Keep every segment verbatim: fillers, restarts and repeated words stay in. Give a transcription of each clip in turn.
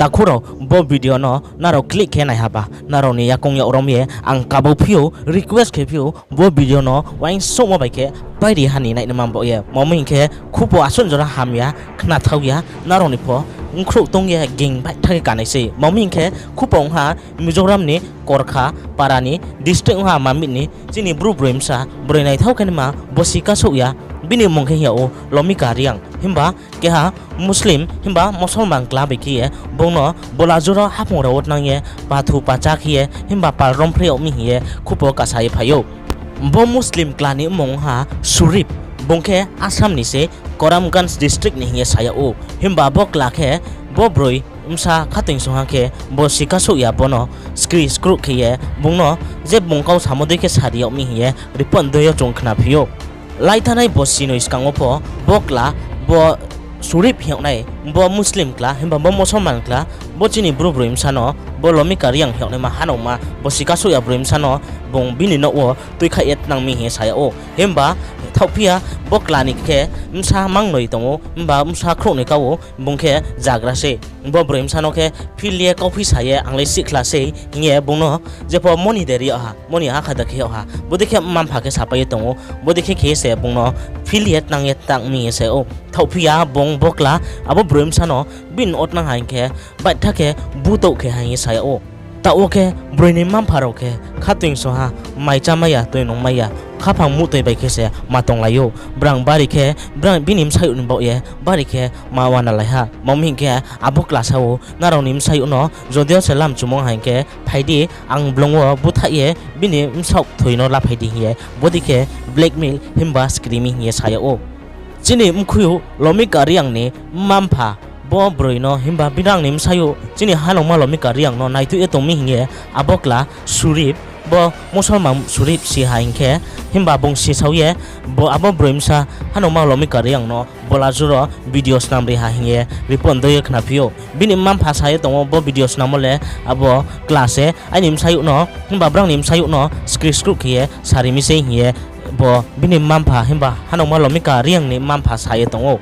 Takhu rao, bo video no nrao click khe nai haba, nrao ni yakoung yag rom ye ang kabo phi ou, request khe phi ou, bo video no uaingsouhmo bai khe pairi ha ni nainaima baoh ye. Tma hing khe, khupo asuh jora hamya, khnathao ya, nrao ni pho bkhrouh tong ye ging baitha khe kanai sei. Tma hing khe, khupo ong ha Mizoram ni Korkha para ni district ong ha Mamit ni chini Bru broi bsa, broi naithao khe naima, bosi kasouh ya, bini mmung khe hing yag ou Lomika Reang. Himba keha Muslim, himba Musalman kla bai khe ye bung no bola juro haphung rao wo tnang ye, pathu pacha khe ye, himba pal rom phre yag mi hing ye khupo kasa ye phai ou. Bo Muslim kla ni mmung ha Surip, bung khe Assam ni se Karimganj district ni hing ye sa yag ou. Himba bo kla khe bo broi bsa khatungsungha khe bosi kasouh ya, bo no skri skruh khe ye bung no je bung kau samo dei khe sari yag mi hing ye report dei yo chung khnaphi ou. Laithanai bosi noi skang wo pho bo kla, bo Surip hing yag nai, bo Muslim kla, himba bo Musalman kla, bo chini Bru broi bsa no, bo Lomika Reang hing yag naima hanauma bosi kasouh ya broi bsa no bung bini nouh wo tuikhaih ye tnang mi hing ye sa yag ou. Himba thaohphi ya, bo kla ni khe bsa mangnoi tong ou, himba bsa khrouhnoi ka ou, bung khe zagra sei. Bo broi bsa no khe phil ye kauphi sa ye, ang le sihkhla sei hing ye bung no jepho moni de ri yag ha, moni ha kha da khe yag ha, bodei khe mma-mpha khe sapai ye tong ou, bodei khe khe se bung no phil ye tnang ye tang mi hing ye sa ou. Thaohphi ya, bung bo kla abo broi bsa no bini ot nang ha hing khe baitha khe butouh khe ha hing ye sa yag ou. Taoh wo khe broi ni mma-mpha rao khe khatungsungha, mai chámai ya, toi nungmai ya, khaphang muhtoi bai khe se ma tonglai ou. Brang bari khe, brang bini bsayouh ni baoh ye bari khe ma uanalai ha. Tma hing khe, abo klasa ou, nrao ni bsayouh no jodi yo se lamchumung ha hing khe, phai di, ang blung wo búthaih ye bini bsaoh kthoi no laphai di hing ye, bodei khe blackmail himba skri mi hing ye sa yag ou. Chini mkhui ou Lomika Reang ni mma-mpha, bo broi no himba brang ni bsayouh chini hanauma Lomika Reang no naituh ye tong mi hing ye, abo kla Surip, bo Musalman Surip si ha hing khe, himba bung sisao ye, bo abo broi bsa hanauma Lomika Reang no bola juro video snam ri ha hing ye report dei yo khnaphi ou. Bini mma-mpha sa ye tong ou, bo video snammo le abo kla se aini bsayouh no, himba brang ni bsayouh no skri skruh khe ye sari mi sei hing ye, bo bini mma-mpha himba hanauma Lomika Reang ni mma-mpha sa ye tong ou.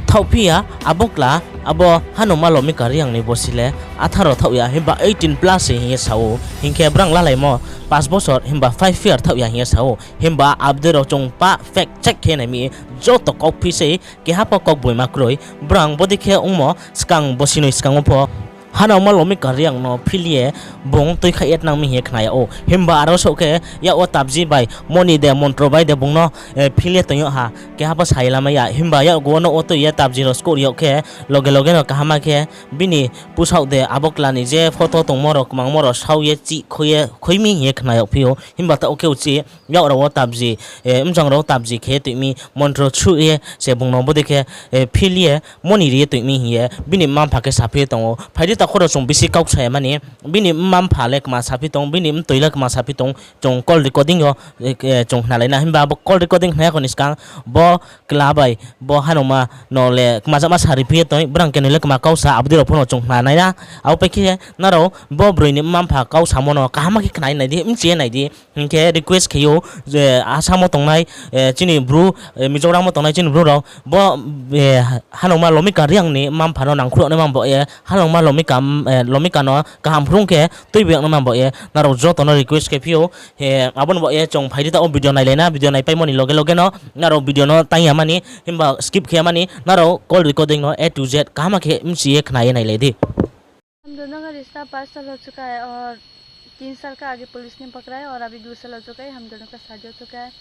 Thaohphi ya, abo kla, abo hanauma Lomika Reang ni bosi le atharo thaoh ya, himba eighteen plus se hing ye sa ou. Hing khe brang lalaimo panch bosor himba five year thaoh ya hing ye sa ou. Himba abdei rao chung pa fact check khe nai mi, joto kauphi sei, keha pho kaugboima kroi. Brang bodei khe ongmo skang, bosi noi skang wo pho hanauma Lomika Reang no phil ye bung tuikhaih ye tnang mi hing ye khna yag ou. Himba aro souh khe yak wo tabji bai moni de, montro bai de bung no phil ye toing yag ha, keha pho sa ye lamai ya. Himba yakgu wo nouh wo tui ye tabji rao skouh ri yag khe, loge loge no kaham khe bini pusaoh de abo kla ni je photo tongmo rao, kmangmo rao sao ye chih khoi ye, khoi mi hing ye khna yagphi ou. Himba taoh khe uchih yak rao wo tabji, mjang rao tabji khe tui mi, montro suh ye se bung no bodei khe phil ye, moni ri ye tui mi hing ye bini mma-mpha khe saphi ye tong ou. Phai di takhu rao, chung bisi kau sa ya mani, bini mma-mpha le kma saphi tong, bini mtoi le kma saphi tong, chung call recording yo chung khnalai na. Himba abo call recording khna ya kho ni skang, bo kla bai bo hanauma no le kma jama sari phi ye tong, brang khe noi le kma kau sa, abdei rao pho no chung khna nai na. Abo pai khe nrao bo broi ni mma-mpha kau samo no kaham khe khna ye nai di, bchi ye nai di. Hing khe request khe ou, je Assam wo tongnai, chini Bru, Mizoram wo tongnai chini Bru rao, bo hanauma Lomika Reang ni mma-mpha no nangkhruh yag naima baoh ye, hanauma Lomika no kaham phrung khe tuibi yag naima baoh ye, nrao joto no request khe phi ou. Abo ni baoh ye chung phai di taoh wo video nailai na, video naipaimo ni loge loge no nrao video no tang ya mani, himba skip khe ya mani, nrao call recording no A to Z kaham khe bchi ye khna ye nailai di. हम दोनों का रिश्ता पाँच साल हो चुका है और तीन साल का आगे पुलिस ने पकड़ा है और अभी दो साल हो चुका है, हम दोनों का शादी हो चुका है।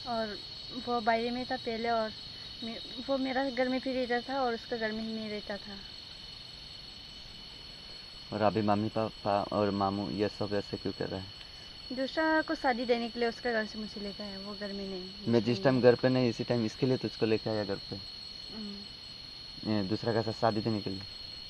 और वो बाहर में था पहले और मे-, वो मेरा घर में भी रहता था और उसका घर में ही मैं रहता था। और अभी मम्मी पापा और मामू ये सब ऐसे क्यों कर रहे हैं? दूसरा को शादी देने के लिए उसका घर से मुझे लेकर आया, वो घर में नहीं, मैं जिस टाइम घर पे नहीं, इसी टाइम इसके लिए तुझको लेके आया घर पे। हम्म। ए, दूसरा का साथ शादी देने के लिए?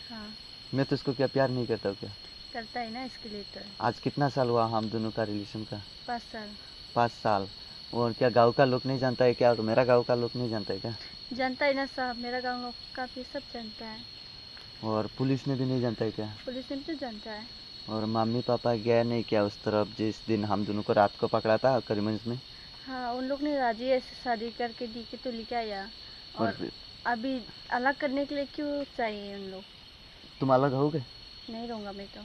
हाँ। मैं तुझको क्या प्यार नहीं करता हूँ क्या? करता है ना, इसके लिए तो है। आज कितना साल हुआ हम दोनों का रिलेशन का? पाँच साल। पाँच साल। और क्या गाँव का लोग नहीं जानता है क्या? और मेरा गाँव का लोग नहीं जानता है क्या? जानता है ना सब, मेरा गाँव लोग का भी सब जानता है। और पुलिस ने भी नहीं जानता है क्या? पुलिस ने भी तो जानता है। और मम्मी पापा गया नहीं क्या उस तरफ जिस दिन हम दोनों को रात को पकड़ा था करीमगंज में? हाँ, उन लोग ने राजी ऐसे शादी करके दी के तो लेके आया। और और फिर? अभी अलग करने के लिए क्यों चाहिए उन लोग? तुम अलग होगे? नहीं रहूंगा मैं तो।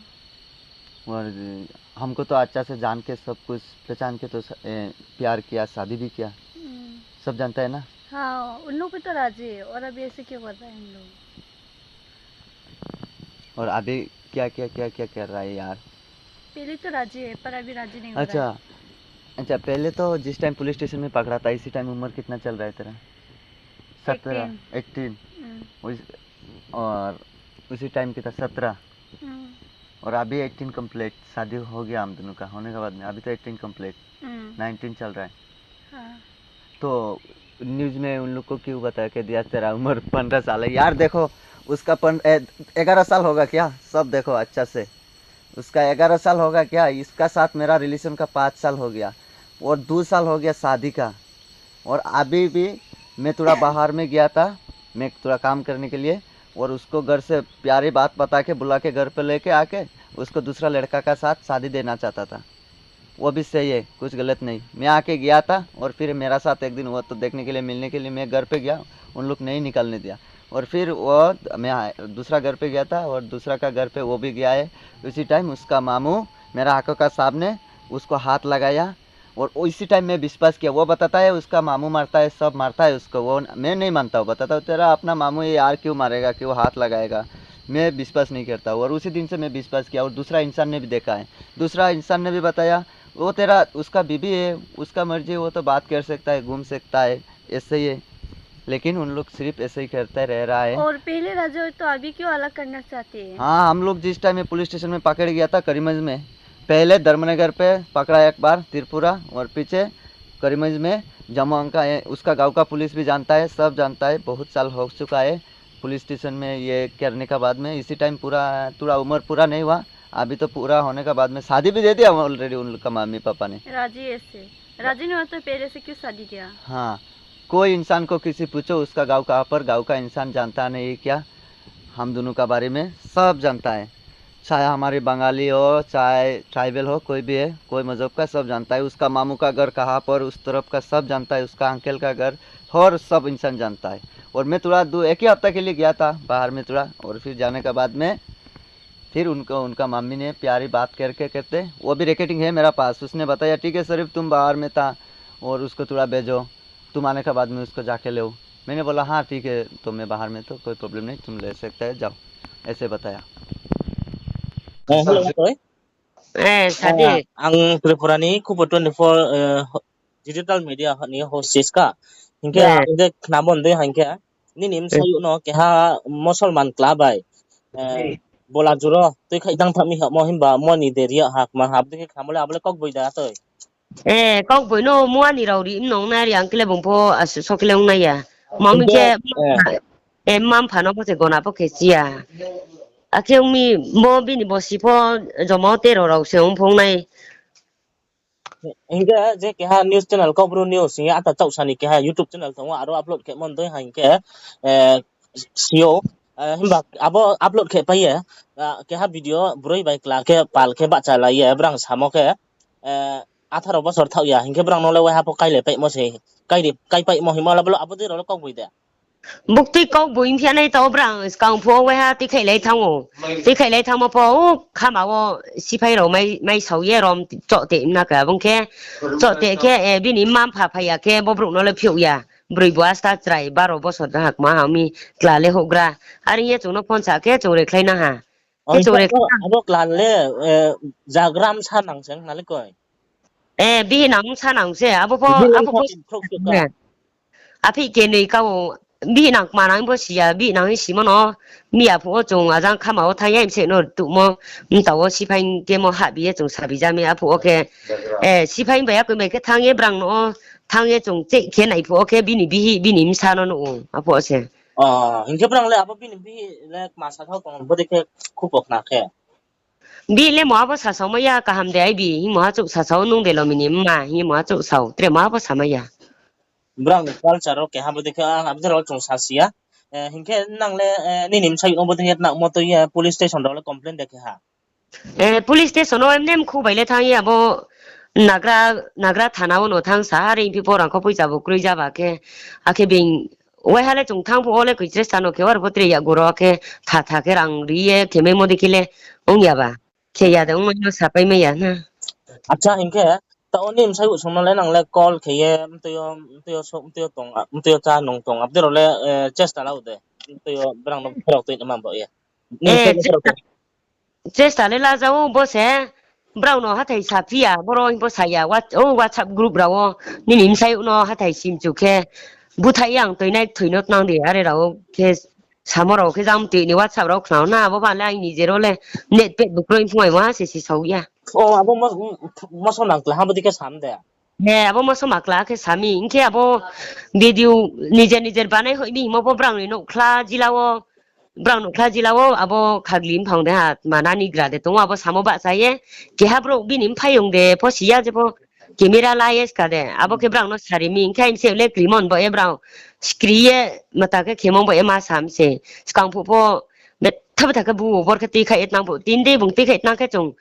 और हमको तो अच्छा से जान के, सब कुछ पहचान के तो स-, ए, प्यार किया, शादी भी किया। हम्म। सब जानता है ना? हाँ, उन लोग भी तो राजी है, और अभी ऐसे क्यों कर रहे हैं हम लोग? और अभी क्या, क्या, क्या, क्या कर रहा है यार? पहले तो राजी है, पर अभी राजी नहीं हो रहा है। अच्छा, अच्छा, पहले तो जिस टाइम पुलिस स्टेशन में पकड़ा था, इसी टाइम उम्र कितना चल रहा है तेरा? सत्रह, एटीन। एटीन। हम्म। उस, और उसी टाइम कितना, सत्रह। हम्म। और अभी एटीन कंप्लीट, शादी हो गया हम दोनों का, होने के बाद में अभी तो एटीन कंप्लीट, हम्म। नाइनटीन चल रहा है। हाँ। तो न्यूज़ में उन लोग को क्यों बता के दिया तेरा उम्र पन्द्रह साल है? यार देखो, उसका पन-, ए, ग्यारह साल होगा क्या? सब देखो अच्छा से। उसका ग्यारह साल होगा क्या? इसका साथ मेरा रिलेशन का पाँच साल हो गया और दो साल हो गया शादी का। और अभी भी मैं थोड़ा बाहर में गया था, मैं थोड़ा काम करने के लिए, और उसको घर से प्यारी बात बता के, बुला के घर पे लेके आके उसको दूसरा लड़का का साथ शादी देना चाहता था। वो भी सही है, कुछ गलत नहीं। मैं आके गया था और फिर मेरा साथ एक दिन हुआ तो देखने के लिए, मिलने के लिए मैं घर पे गया, उन लोग नहीं निकलने दिया। और फिर वो, मैं आ-, दूसरा घर पे गया था और दूसरा का घर पे वो भी गया है। उसी टाइम उसका मामू मेरा आंखों का सामने उसको हाथ लगाया और उसी टाइम मैं विश्वास किया। वो बताता है उसका मामू मारता है, सब मारता है उसको, वो मैं नहीं मानता हूँ। बताता हूँ, तेरा अपना मामू है यार, क्यों मारेगा, क्यों हाथ लगाएगा? मैं विश्वास नहीं करता हूँ। और उसी दिन से मैं विश्वास किया और दूसरा इंसान ने भी देखा है, दूसरा इंसान ने भी बताया, वो तेरा, उसका बीवी है, उसका मर्जी, वो तो बात कर सकता है, घूम सकता है, ऐसे ही है। लेकिन उन लोग सिर्फ ऐसे ही करते रह रहा है। और पहले राजा हो तो अभी क्यों अलग करना चाहते हैं? हाँ, हम लोग जिस टाइम में पुलिस स्टेशन में पकड़ गया था करीमगंज में, पहले धर्मनगर पे पकड़ा एक बार त्रिपुरा, और पीछे करीमगंज में जमुआंका है, उसका गांव का पुलिस भी जानता है, सब जानता है, बहुत साल हो चुका है पुलिस स्टेशन में ये करने का बाद में। इसी टाइम पूरा, थोड़ा उम्र पूरा नहीं हुआ, अभी तो पूरा होने का बाद में शादी भी दे दिया already उन लोग का मम्मी पापा ने। राजी ऐसे, राजी नहीं हो तो पहले से क्यों शादी किया? हाँ, कोई इंसान को किसी पूछो, उसका गांव कहाँ पर, गांव का इंसान जानता नहीं क्या? हम दोनों का बारे में सब जानता है, चाहे हमारे बंगाली हो, चाहे ट्राइबल हो, कोई भी है, कोई मजहब का, सब जानता है। उसका मामू का घर कहाँ पर, उस तरफ का सब जानता है, उसका अंकल का घर, और सब इंसान जानता है। और मैं थोड़ा दो, एक ही हफ्ता के लिए गया था बाहर में थोड़ा, और फिर जाने के बाद में फिर उनको, उनका मम्मी ने प्यारी बात करके करते, वो भी रिकॉर्डिंग है मेरा पास, उसने बताया, ठीक है शरीफ, तुम बाहर में था और उसको थोड़ा भेजो, तुम आने के बाद में उसको जाके लो। मैंने बोला, हाँ ठीक है, तो मैं बाहर में, तो कोई प्रॉब्लम नहीं, तुम ले सकते हैं, जाओ, ऐसे बताया। Eh, hello, Toi. Eh, sadi. Eh, ang Tripura ni Khupo twenty-four, eh, digital media ni host siska. Hingke ang de khnamon de hingke. Nini bsayouh no keha Musalman kla bai, eh, bola juro tui khai dang thami hamo himba moni de ria ha kma ha, abdei khe khnamo le abo le kokboi da toi. Eh, kokboi no muani rao ri mnong nai ri ang kle bung pho asuh so kle ong nai ya. Mami khe, eh, mma mpha no pho se gona pho khe si ya. Akhe ong mi bo bini bosi pho joma wo tero rao se ong phung nai. Hingke je keha news channel Kokbru News hingye ata chauhsa ni keha YouTube channel tongo, aro upload khe mon doi ha hingke, eh, sio, eh, himba abo upload khe pai ye, ah, keha video broi bai kla khe pal khe bahcha lai ye brang samo khe, eh, atharo bosor thaoh ya hingke brang no le waiha pho kaile paimo se, kairi, kai paimo himo la bolo abo dei rao le kokboi de. Buktui kau boi mphiya nai tao brang skang phuh wo waiha tuikhailai thanng ou. Tuikhailai thanngmo pho, o khama wo siphai rao mai, mai sao ye rom choh te mna khe abong khe. Choh te khe, eh, bini mma mpha phai ya khe bo brouh no le phiouh ya. Broi bo asta chrai baro bosor jang ha kma ha mi kla le houhgra. Are ye chung no phone sa khe chung rekhlai na ha. Khe chung rekhlai na ha. Abo kla le, eh, jagram sa nang se na le koi. Eh, bihih nang sa nang se, abo pho, abo pho. Aphi kenoi ka o, bihih nang kma nang bo si ya, bihih nang hing simo no, mi aphuh wo chung ajang khama wo thanng ye mse no tuhmo, mta wo siphai kemo hahbi ye chung sabi ja mi aphuh wo khe, eh, siphai bai akoi bai khe thanng ye brang no, thanng ye chung cheh khe nai phuh wo khe bini bihih, bini bsa no nuh ou, aphuh wo se. Oh, hing khe brang le abo bini bihih le kma sa thao tong bo dei khe khupo khna khe. Bihih le mo abo sasao mai ya, kaham de ai bi, hing mo ha chouh sasao nung de lo mini mma, hing mo ha chouh sao, tre mo abo sa mai ya. Brang ni culture wo keha bo dei khe, ah, abo dei rao chung sa si ya. Eh, hing khe nang le, eh, nini bsayouh no bo dei khe nang mo tui ye police station rao le complain de khe ha? Eh, police station wo emne mkhu bai le thanng ye abo Nagra, Nagra thana wo no thanng sa, are phi pho rang kho poicha bo kroi ja ba khe, akhe being Waiha le chung thanng phuh wo le koi chesta no khe, aro pho tre yakgu rao khe tha tha khe rang ri ye khe maimo dei khe le ong ya ba. Khe ya de ongmai no sapai mai ya na. Acha, hing khe, taoh wo nini bsayouh song no le nang le call khe ye, mtui yo, mtui yo, mtui yo tong, mtui yo chá nung tong, abo dei rao le, chesta la ou de. Mtui yo brang no pherao tui nama bo ye. Chesta le la ja ou bo se, brao no hathái saphi ya, boro hing pho sa ya, o WhatsApp group rao wo, nini bsayouh no hathái simchu khe, búthaih ye ang tuinai thoi no tnang de, are rao khe samo rao khe jang mtui ni WhatsApp rao khna na, abo ba le aini je rao le net pack bu kroi phungmaimo ha se si sao ya. O, abo mo-, moso nangkla ha bo dei khe sam de. He, abo moso makla khe sami, hing khe abo video nijer nijer banai hoih mi hingmo pho brang ni nouhkhla jila wo, brang nouhkhla jila wo abo khagli mphang de ha, tma nani gra de tong ou, abo samo bahcha ye, keha brouh bini mphaiyong de pho si ya je pho camera la ye ska de, abo khe brang no sari mi, hing khe aini se le krimon bo ye brang skri ye, mata khe khemong bo ye ma sam se, skang phuh pho, betha betha khe bu bor khe tuikhaih ye tnang phuh, tini dei bung tuikhaih tnang khe chung,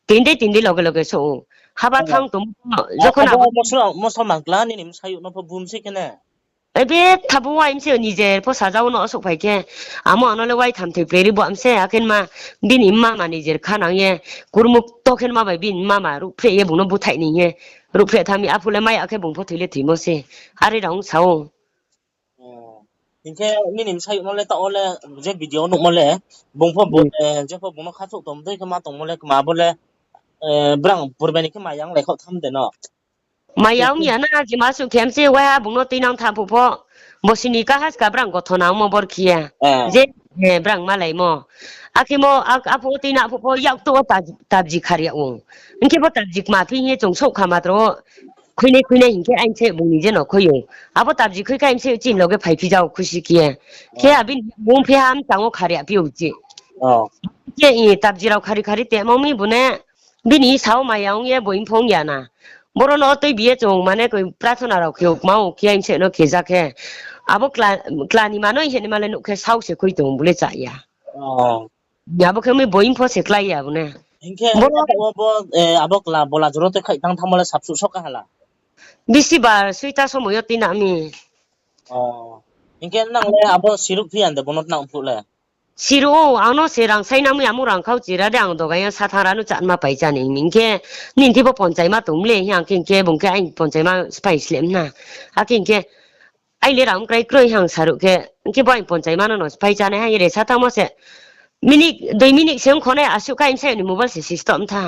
tini dei tini dei loge loge souh ou. Haba thanng tong pho, jokhon abo moso, moso mangkla nini bsayouh no pho bum se khe ne. Betha bu wai mse nijer pho saja wo no souhphai khe. Amo ang no le wai tham thoi play ri bo mse, akhe ma bini mama nijer kha nang ye. Kurmuk to khe ma bai bini mama ruhphreh ye bung no búthaih ni ye. Ruhphreh thanng mi aphuh le mai ya khe bung pho thoi le thoimo se. Are rao ong sa ou. Hing khe nini bsayouh no le taoh wo le je video nuhmo le, bung pho, je pho bung no khathouh tong dei khe ma tongmo le kma abo le, brang purbe ni khe maya ong lai khaoh tham de no. Maya ong ya na, jima suh khe mse waiha bung no tuinang tha phuh pho. Bo sini kaha ska brang gothona ongmo bor khe ye. Je, brang malaimo. Akhe mo, aphuh wo tuina phuh pho yak to wo tabji khar yag ou. Hing khe bo tabji kma phi hing ye chung souh kha matro wo. Khuinai khuinai hing khe aini se bung ni je no khui ou. Abo tabji khui khe aini se chini loge phaiphi jao khusi khe. Khe abini bung phi ha mchang wo khar yagphi ou chi. Khe tabji rao khari khari temo mi bu ne. Bini sa wo maya ong ye boing pho ong ya na. Boro no tuibi ye chung mane koi prathona rao khe ou kma ou khe aini se no khe ja khe. Abo kla, kla ni ma no hing ni ma le nuh khe sao se khui tong bu le chá ya. Abo khe mi boing pho se klái ya bo ne. Hing khe abo kla bola joro tuikhaih tang thanngmo le sapsuh so kaha la? Bisi bar soita somoi yo tuina mi. Hing khe nang le abo siruh phi ya de bo no tnang phuh le? Siruh ou, ang no se rang sai nang mi, amo rang khau chira de ang dogai yo sa thanng ra no chá ma pai chá ni hing khe, nini thi pho ponchaima tong le hing ang khe, hing khe bung khe aini ponchaima sphai slem na. Akhe hing khe, aini le rang krai kroi hing saruh khe, hing khe bo aini ponchaima no no sphai chánai ha ye re sa thanngmo se. Minute, dui minute se ong khonai asuh khe aini bsayouh ni mobile se switch off tha.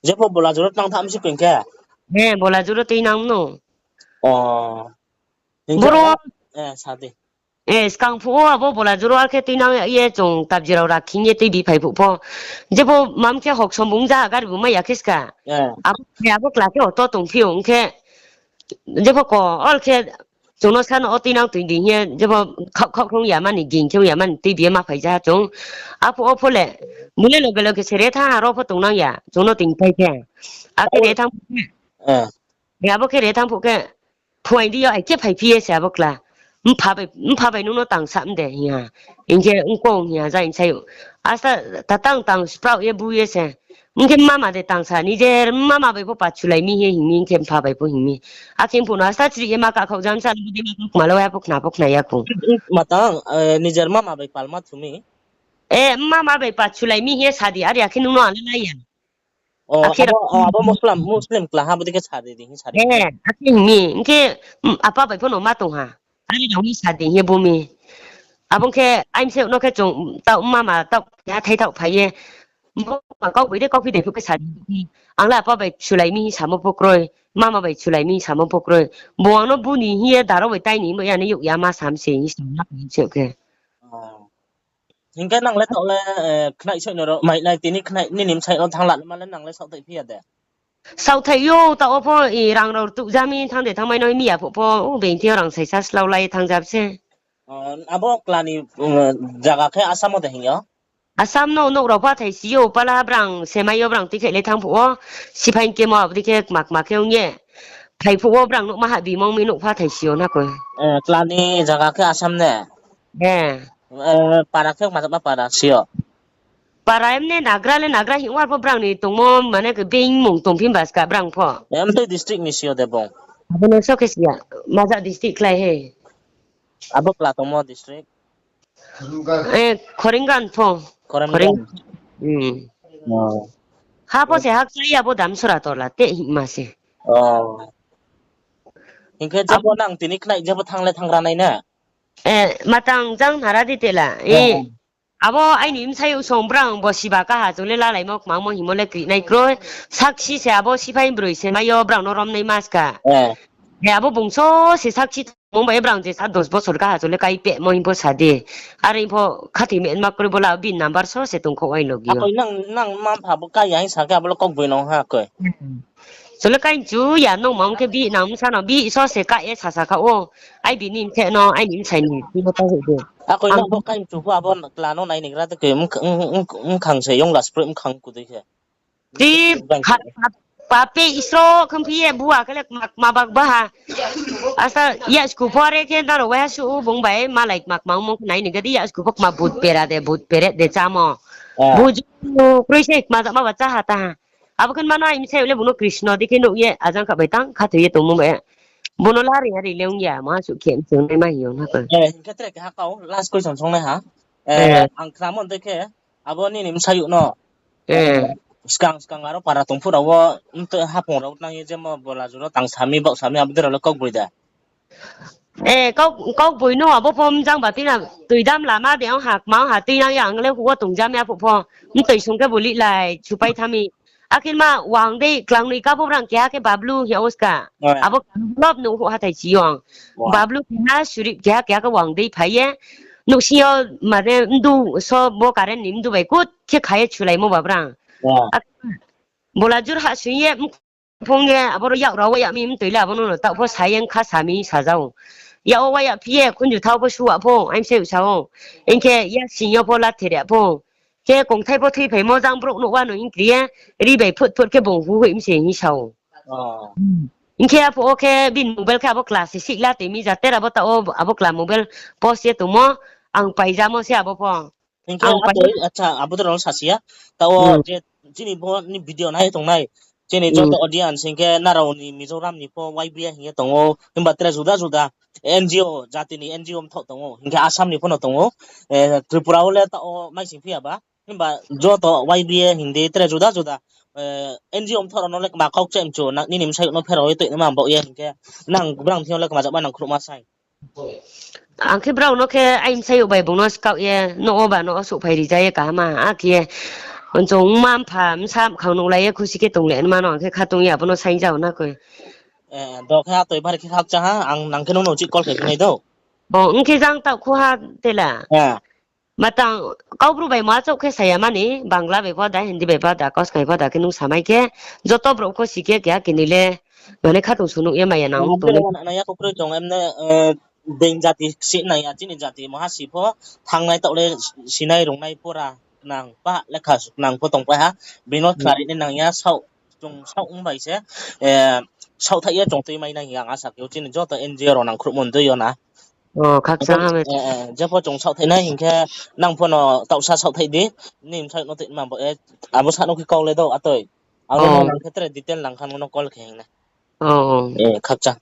Jepho bola joro tang tha msi ping khe? He, bola joro tuinang no. Boro, skang phuh wo abo bola joro ar khe tuinang ye chung tabji rao rakhi ye tuibi phai phuh pho. Jepho mam khe hoksom bung ja gari bu mai ya khe ska. Abo, abo kla khe auto tongphi ou ong khe. Jepho ko, ol khe chung no sa no o tuinang tui di hing ye, jepho khaoh khaoh khe ong ya mani, ging khe ong ya mani, tuibi ye ma phai ja chung. Aphuh o pho le, bung le loge loge se re thanng ha, ro pho tongnang ya, chung no tuipai khe. Akhe re thanng phuh khe, abo khe re thanng phuh khe, phuaing di yo, ai khe phaiphi ye se abo kla. Mpha bai, mpha bai nung no tang sa mde hing ha. Hing khe ongkong hing ha, ja hing sai ou. Asta tatang tang spraoh ye bu ye se. Hing khe mama de tang sa, nijer mama bai pho pachulai mi he hing mi, hing khe mpha bai pho hing mi. Akhe mphuh no asta chrih ye ma kakhaoh jam sa, lubudi ma pho kma lo ya pho khna pho khna ya kho. Matang, nijer mama bai palma thu mi? E, mama bai pachulai mi he sa di, are akhe nung no ang le lai ya. Akhe abo Muslim, Muslim kla ha, bodi khe sa di, di hing sa di. Akhe hing mi, hing khe, apa bai pho no ma tong ha. Are rao ni sa di hing ye bu mi. Abo khe, aini se no khe chung, taoh mama, taoh ya thai taoh phai ye. Bo ma kau bai de, kau phi de phuh khe sa di. Ang le apa bai sulai mi hing samo pho kroi. Mama bai sulai mi hing samo pho kroi. Bo ang no bu ni hing ye daro bai tai ni, bo ya ni yug ya ma sam se hing sa na hing se khe. Hing khe nang le taoh le, khnaih soih no ro, mai nai tini khnaih nini bsai no thanng la ma le nang le saohthaih phi ya de? Saohthaih yo, taoh wo pho, rang rao rtuh ja mi thanng de thanngmai no mi ya phuh pho, o beng thi yo rang saisa slao lai thanng ja se. Abo kla ni zaga khe Assam wo de hing yo? Assam no nouh rao pha thai si yo, pala brang semai yo brang tuikhaih le thanng phuh wo, siphai kemo abo dei khe kma kma khe ong ye. Phai phuh wo brang nouh ma hahbi mong mi nouh pha thai si yo na koi. Kla ni zaga khe Assam ne? Para khe kma kma para si yo? Para emne nagra le nagra hing war pho brang ni tongmo mane khe being mung tongphi ba ska brang pho. Emtei district ni si yo de bung? Abo no so khe si ya, maja district klái he. Abo kla tongmo district? Eh, Khorengan pho. Khorengan. Khorengan. Hmm. Oh. Ha pho se hakcha ya bo Damsora tola te hingma se. Oh. Hingkhe jebo nang tini khnai jebo thangle thangra nai na? Eh, matang jang nara di tela. Eh. Abo aini bsayouh song brang bo siba kaha chung le lalaimo kmangmo hingmo le kri nai kroi. Sakchi se abo siphai broi se mai yo brang no romnai maska. Eh. Eh, abo bungso se sakchi tongmo bai brang je sa dos bosor kaha chung le kai pehmo hing pho sa di. Are pho khathoi me ma kroi bo la bini number so se tongkho wai logi yo. Akoi nang, nang mma mpha bo kai ya hing sa khe abo le kok boi nong ha koi. Chung le kai mchu ya nung ma ong khe bini nang bsa no bini so se ka ye sasa kha o. Ai bini mthe no, aini bsai ni, bini ta hoih de. Akoi nang bo kai mchu pho abo kla no nai ni gra de khe, mkhang se yong la sproi mkhang kudui khe. Ti, pape isro khamphi ye bua khe le kma, kma bak ba ha. Asa ya sku pho are khe naro waiha su bung bai malai kma kma ongmo khe nai ni gadi ya sku pho kma but pera de, but peret de chámo. Buju kroi se kma jakma ba chá ha ta ha. Abo khe mano aini bsayouh le bung no Krishna dei khe nuh ye ajang kha bai tang khathoi ye tongmo bai. Bung no lari ari le ong ya, maha suh khe mchung nai ma hing yo na khe. Eh, hing khe tre keha kau, last question song nai ha. Eh, ang khnamo dei khe, abo nini bsayouh no, eh, skang skang aro para tong phuh rao wo, mtoi haphung rao nang ye jemo bola juro tang sami, baoh sami, abo dei rao le kok boi da? Eh, kau, kau boi no abo pho mjang ba tuinang, tui dam lama de ong ha, kma ong ha, tuinang ya ang le huo tong jam ya phuh pho, mtoi sung khe bo lihlai, chupai thami. Akhe ma wang dei klangnoi ka pho brang keha khe Bablu hing ya o ska. Abo lop nuh huh hathái chi yo ang. Bablu keha, Surip keha, keha khe wang dei phai ye. Nuhsing yo mane mdu so bo current ni mdu bai kut khe kha ye chulaimo ba brang. Bola jur ha sui ye, mphung ye, aboro yak rao wa yag mi mtoi le abo no no taoh pho sa ye kha sa mi sa jao. Yak wo wa yag phi ye, khunju thao pho su wa pho, aimsai sa o. Hing khe yak sing yo pho la theri ya pho. Khe kongthai pho thui phaimo jang brouh nuh wa no hing kri ye, ri bai phut phut khe bung hu hoih mi se hing sa o. Hing khe aphuh wo khe bini mobile khe abo kla se sihla toi mi jater abo taoh wo abo kla mobile post ye tongmo, ang paijamo se abo pho. Hing khe atoi, acha, abo dei rao no sasi ya. Taoh wo je chini bo ni video nai ye tongnai, chini joto audience hing khe nrao ni Mizoram ni pho Y B A hing ye tong ou, himba tre juda juda N G O, jati ni N G O mthoh tong ou, hing khe Assam ni pho no tong ou, Tripura wo le taoh wo maising phi ya ba. Himba joto Y B A hing di tre juda juda N G O mthoh rao no le kma kau kcheh mchu, nini bsayouh no pherao ye toinaima baoh ye hing khe, nang brang thing yo le kma jakma nang khruhma sai. Ang khe brao no khe aini bsayouh bai bung no skaoh ye, nouh wo ba nouh wo souhphai ri ja ye kaham ha, akhe ye. Chung mma mpha bsa mkhang nuhlai ye khusi khe tonglai nma no ang khe kha tong ye abo no saing jao na koi. Do khe atoi bari khe khakchang ha, ang nang khe nung no uchih call khe phinai do. O, ong khe jang taoh khu ha tela. Matang, Kaubru bai ma chouh khe sa ya mani, Bangla bai pho da, Hindi bai pho da, Koskai pho da khe nung samai khe, joto brouh kho si khe keha kini le, mane khatong sunuh ye maya nang tong. Nang ya kho kroi tong, emne, being jati si nang ya, chini jati maha si pho, thangnai taoh le sinai rungnai pura nang pa, lekha nang pho tongpai ha, bini no khlari nai nang ya, saoh, chung saoh ong bai se, saohthaih ye chung tuimai nai hing ye ang asa khe ou, chini joto N G O rao nang khruhmo dei yo na. Jepho chung saohthaih nai hing khe, nang pho no taohsa saohthaih di, nini bsayouh no toima bo, abo sa no khe kau le do atoi. Ang no nang khe tre detail nang kha nung no call khe hing nai. Khakchang.